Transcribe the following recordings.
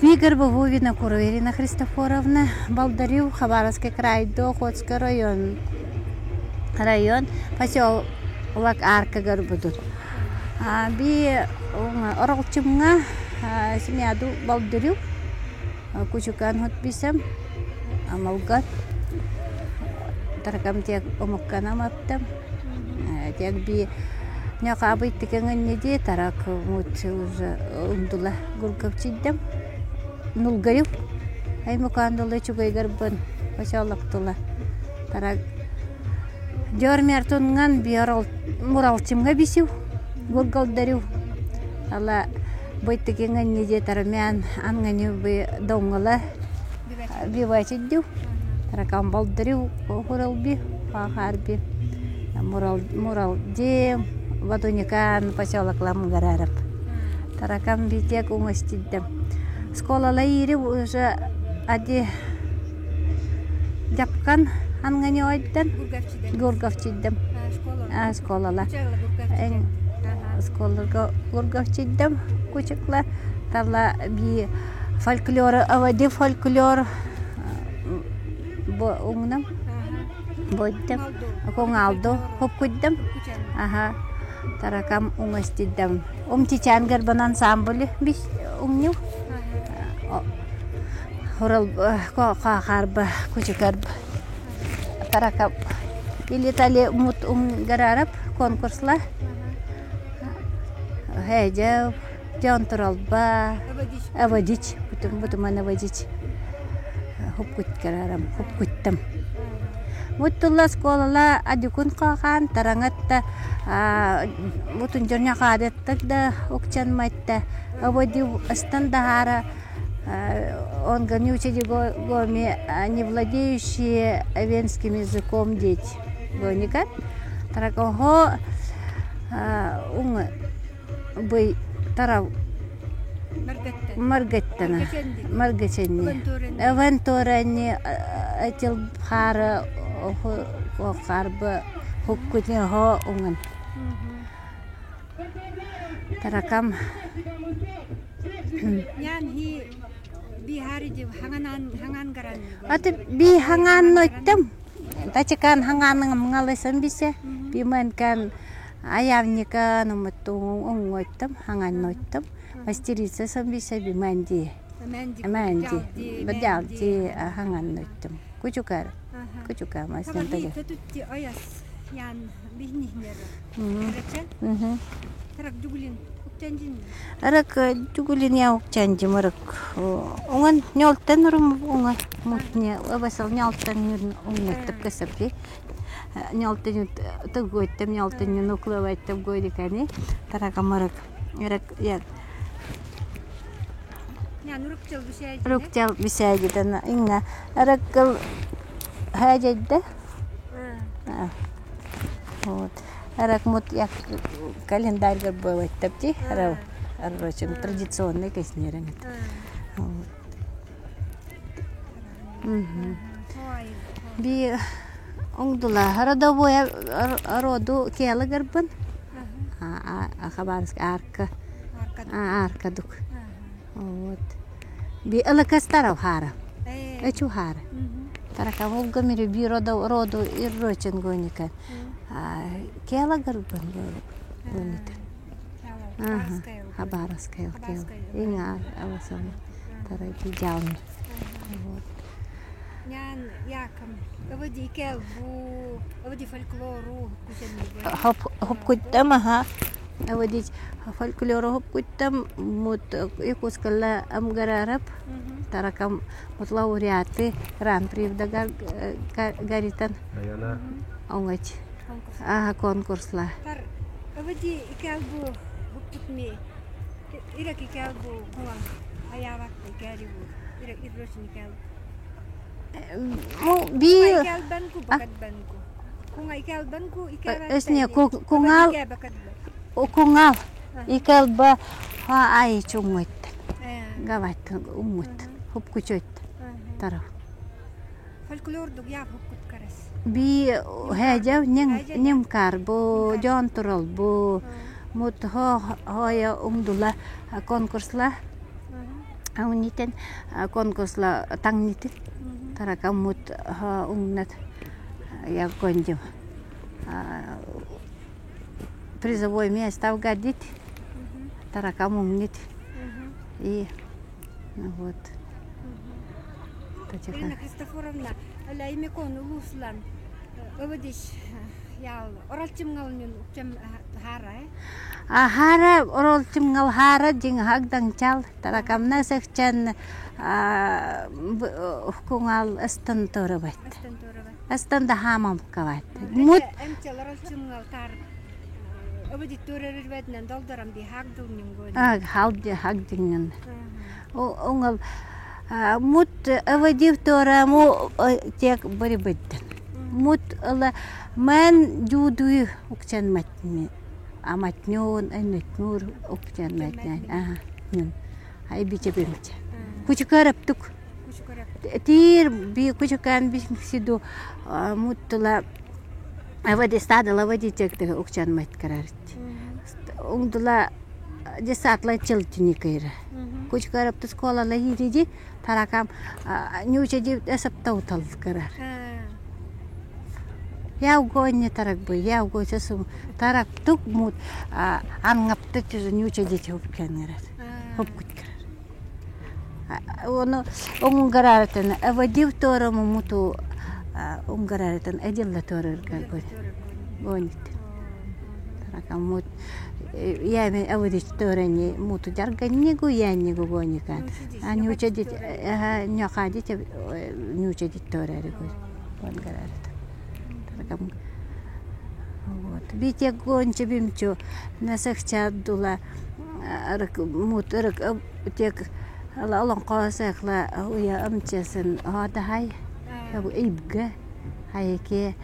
Игорь Вовина Ирина Христофоровна Балдарю, Хабаровский крайдо, Охотский район, район, поселок Арка горбудут. Би оролчумҥа семьяду Балдарю, Кучукан хот бисем, Амалгат, таракам тек омукканам аттам, тек би ньакаабый тикэҥэнниди тарак мут уже ундула гургавчиддем нулгарив аймукаандалы чугайгарбын поселоктула тарак дьормертунган биорол муралчимга бисив гургалдарив ала быйтыкиҥэнниди тарамян ангани бы доҥҥала бивачиддив таракан балдарив хуралби хахарби мурал муралди Ватуникан поселоклам гарарап таракан битек уҥастиддем школала ири уже ади дьапкан ангани ойден гургавчиддем школала школага гургавчиддем кучукла тала би фольклор авади фольклор бу уҥнам Бойдым, коҥаалду хопкуйдым. Аха, таракам уҥастиддам. Умтичаан гербан ансамбль бис уҥню. Хурал хаарба кучукарб таракам или мут унгарарап конкурсла. Хэжэ дьон туралба авадич бутум бутуман авадич хупкуткарарам хупкуттам Муттулла оскуолала адюкун хахан тараҥатта бутун дьоня хаадеттак да укчанмайтта аводи астан дахара он гонючи гоми не владеющие эвенским языком дети гоника таракохо уҥ бый тарав маргаттана маргаченни авантуранни атил хаара харба хуккутне хо уҥан таракам аты би хаҥаан ноттым тачыкаан хаҥааныҥ муҥалысан бисе бимэнкан аявника нуматтуҥ оҥҥоттум хаҥанноттум мастерица самбиса бимэнди мэнди бадялди хаҥанноттум кучукар кучука маснантага Арак дугулин яукчанди марак уҥан ньолтан урум уҥа мутне абасал ньолтан уҥнаттап касапи ньолтан тыгуоттам ньолтан нуклавайттам гойдикани таракамарак эрак я руктел бисээдитана инга араккыл хаажайда вот арак мут як календарьгар буолаттапти арав аррочем традиционный кэснереҥит Би оҥдула родовой роду киалыгарбын Хабаровск арка аркадук вот би ылыкастарав хаара эчу хаара тарака волга мири би роду роду иррочен гоника киалагарбын гонит Хабаровская инга авасам тараки жалми вот Нян якам ывыди бу ывыди фольклору хопкуттам аха авадич фольклору хопкуттам мут якутскалла амгарарап таракам мут лауреаты гран-при гаритан оҥоч аха конкурсла Тар ывыди икэл бу хопкутми ирек икэл бу кула аявак икэли бу ирек ирросин икэл би икэл банку бакат банку кунга икэл банку икэл эсне кунгал кунгал икэл ба ха ай чунгойт гавайт уммут хопкучойт тарав фольклор дуг я хопкут карас би хэжав нем немкар бу жон турал бу мут хо хоя умдула конкурсла. Унитен конкурсла таҥнитин таракаммут уҥнат я гонжим призовой место угадит таракам умнит и вот. Ирина Христофоровна, аля имекон улуслан ывыдиш ял оралчымҥал укчам хара Ахара оролчымҥал хара дьиҥ хагдаҥчал таракамна сехчен куҥал ыстан торыбат. Ыстан да хаамамкабат. Мут хагдиҥҥын. Оҥол мут ывыдив тораму тек барибыттан. Мут ыла мэн дьуудуй укчанматни аматнён эннетнур укчанматнан аха нун ай бичебимче. Кучукараптук тиир би кучукан бисиду муттула авади стадала вадитекте укчанмат карарт. Уңдула десатла чылтиникайра. Кучукарапту школала хириди таракам нюча эсаптаутал карар. Яугонне тарак бу, яуго сесум тарак тук мут ангапты нюча дети хупкенерер. Хупкуткерер. Оны оңунгараратын авадив торому муту унгараратын эдилла торыргар гонит. Таракам мут ями авадич торани муту жарганнигу яннигу гоникан. А нюча дит ньоха дит нюча дит торары гонгарарат. Таракам вот. Бите гонча бимчу насахча дула арык мут арык тек олоҥхо уя амчасын хаатахай ибгэ хайке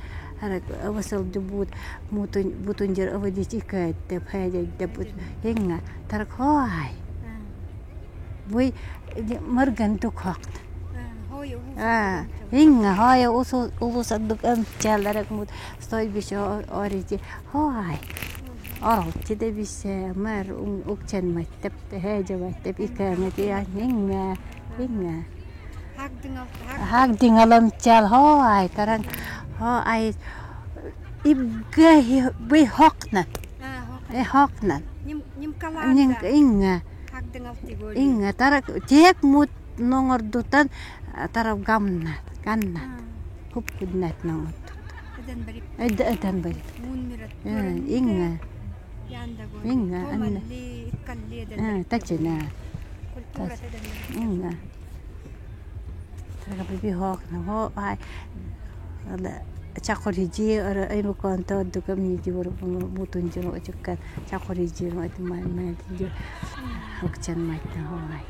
арык авасыл дубут мутун бутунжер авадич икаэтте хайдайда бут инга тарак хоай буй мырган тукхакт а инга хая улусаддук амчаларак мут стой бишо орити хоай оролти де бисе мэр укчен маттеп хэжаваттеп икаамет я инга инга хагдингаламчал хоай таран хоай ибгэ би хокна э хокна инга инга тарак тек мут ноңордутан тарап гамна ганнат хупкуднат ноңордут эдэн барип инга инга анна тачина инга тарап би хокна хо ай чакорiji ара аймукон тоддукам нити мутунжуно очуккан чакорiji ма укчан матта хоай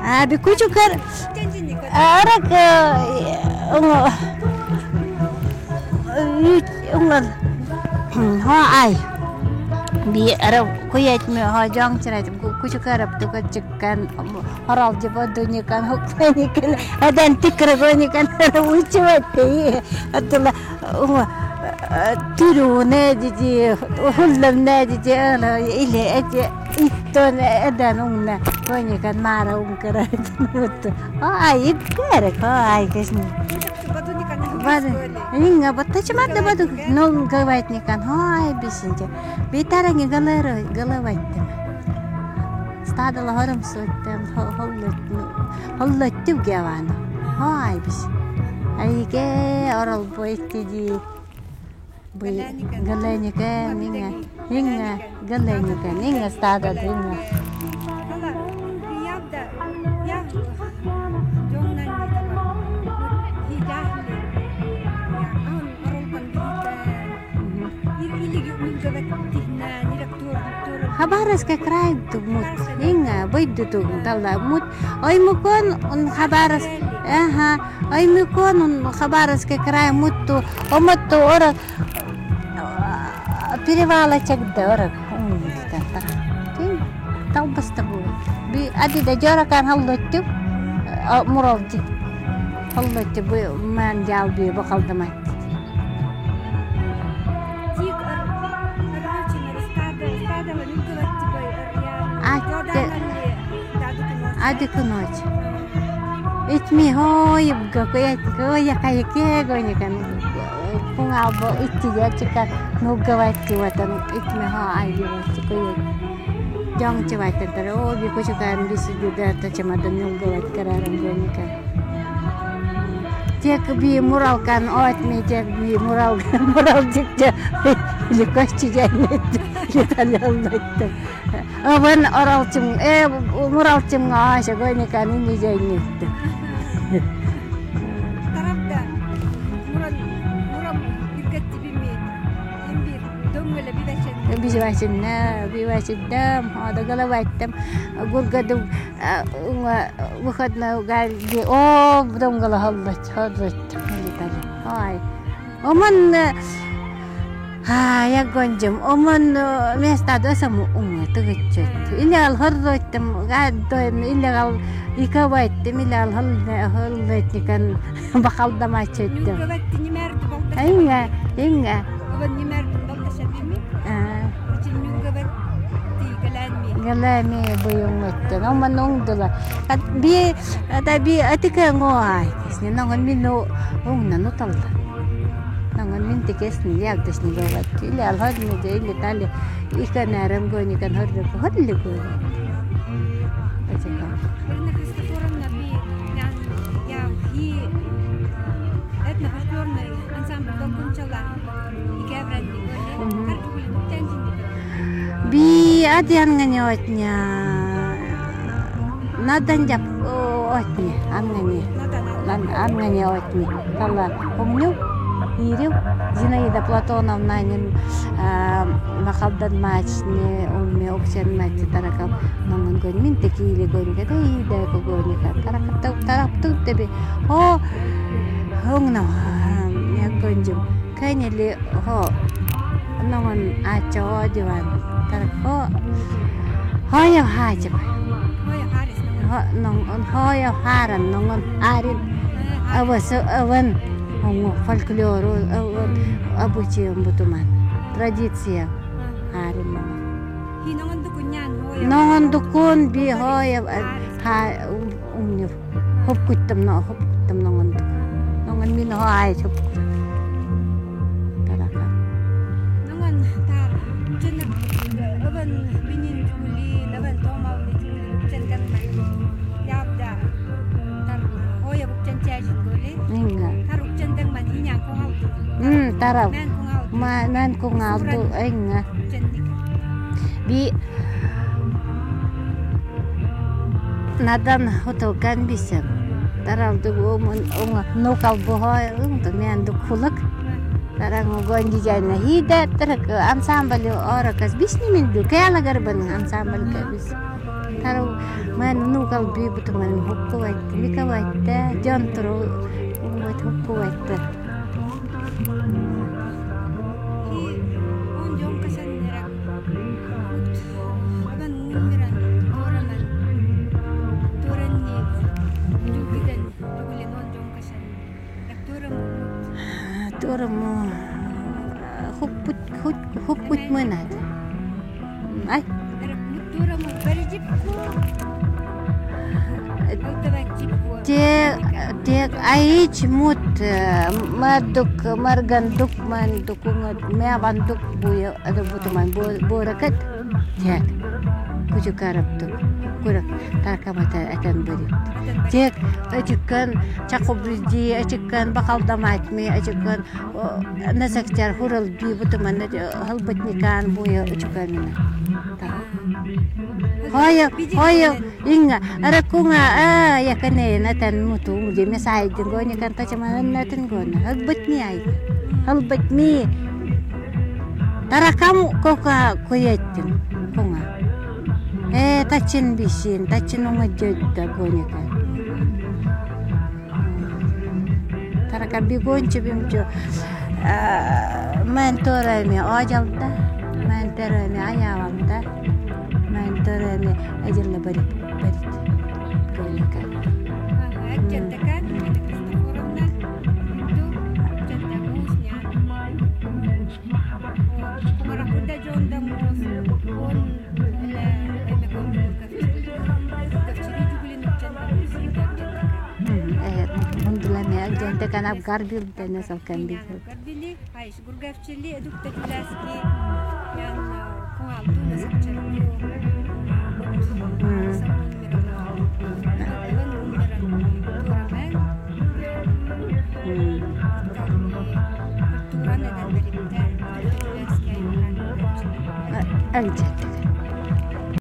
а бикучукар арак унгал хо ай би ара куят ми хо жong чират кучукарап тука чиккан хорал жибодуникан хукпаникан адан тикрагоникан учиватте аттала түрүүнэ диди хулламна диди ала или эти иттон эдан унгна коникан мара умкара ай ипкерек ай кесни Инга баттачмат баду нол гавайтникан хай бисинче битаранги галера галавайттем стадала хором суттем холлоттив гявана хай бис айге орол бойттиди галеника инга инга галеника инга стада инга Хабаровский край мут инга быйдуту талла мут оймукон он Хабаровск ага оймукон он Хабаровский край мутту омотту ора перевала чагда ора талбаста бу би адида жоракан халлотту муралди халлотту бу ман жал би бакалдамат. Адыкыноч. Итми хойыбга куякайкегоникан куңалбо итчиге нуггаваттиватан итми хо айдиватти куя Жоңчивайтантар о би кучукан бисидида тачамадан нуггават карарам гоника. Тек би муралкан отми тек би мурал муралчикче ликосчи жайнет литаляллайтты. Аван оралчым муралчым аша гоника нини жайнетти. Тарапта муран мурам иргатти бими имбир донгала бивачен. Бивачинна, бивачиннам, ада галаваттам, гургадum выходной галди о донгала холлат холлат литали. Ай. Омон ягонжым омон места досам уңы тыгытчөт. Илал хорроттым гаддон илал икавайттым илал холлотникан бакалдамачөттüm. Нюгаватти нимерди болта. Инга, инга. Аван нимерди болта шабими. Ичин нюгаватти галанми. Галами буюңметтен оман оңдула. Би ата би атика ngoай кесни нонгон мину оңна нуталла. Нонгон мин тикесни явдасни гават. Или алхадни де или тали иканарам гоникан хорру холли го. Атика. Марина Христофоровна би ян я хи этно фольклорный ансамбль Долгунчала икевренди голи. Картугули нуктенжинди. Би адиангани отня. Надан жап отни ангани. Ангани отни. Тала помню. Ирил Зинаида Платоновна ним махалдан мачни умме оксен мати таракал нонгон гон мин текили гон гада ида ко гоника таракап тарап тебе хо хонгна я гонжим кайнели хо нонгон ачо диван тарак хо хоя хача Хоя харис хо нонгон хоя харан нонгон арин авас аван оңо фольклору обычаем бутуман традиция харин Хи нонгон дукуньян хоя. нонгон дукун би хоя ха умню хоп куттам но хоп куттам нонгон дук нонгон мин хо ай хоп тарака Нонгон тар чена аван бинин жули наван томални жули чентан ябда тар хоя букчен чажин голи. инга Тар укчентан ман хинян коңалду. Тарау Мен коңалду. ма мен куңалду инга Ченник. би надан хотолкан бисем таралды омон оңа нокал бохой унду мен дукулык тарang гонди жайна хида тарак ансамбль оракас бисни мен ду кала гарбан ансамбль ка бис тарау мен нукал би бутуман хокку вайт мика вайтта жон туру вайт хокку вайтта Хи он жонкасан нерак ут аван мумиран тораман торанни жугидан жугулин он жонкасан як тораму турму хуппут хуппут мынат ай эрак мут тораму барижипку алтаватчипку. Те те аич мут мадук маргандук мандук мявандук буя бутуман боракат тек кучукараптук курак таркамата атан барит тек ачыккан чакубди ачыккан бакалдаматми ачыккан насактар хурал би бутуман халбатникан буя учукамина Hoyo, hoyo, inga, ara kunga, a yakane natan mutu umje mesai jenggonya kan ta cuma natan gona, halbat mi ai, halbat mi. Tara kamu koka kuyetin, kunga. Tachin bisin, tachin unga jodda gonya kan. Tara ka bigonche bimcho, man tora mi ajalda, man tora mi ayawalda. Man tora mi ajalla barit barit gonya kan. Аччантакан Марина Христофоровна инту чантамусня кумаракуда жондамус он эла эмекон кафчири жугулин Мундуламе дьэнте канап гарбил дэнэ салкан бил. Гарбили, айш гургавчили эдуктатиласки ян куалду насакчарбу Әлжеттік.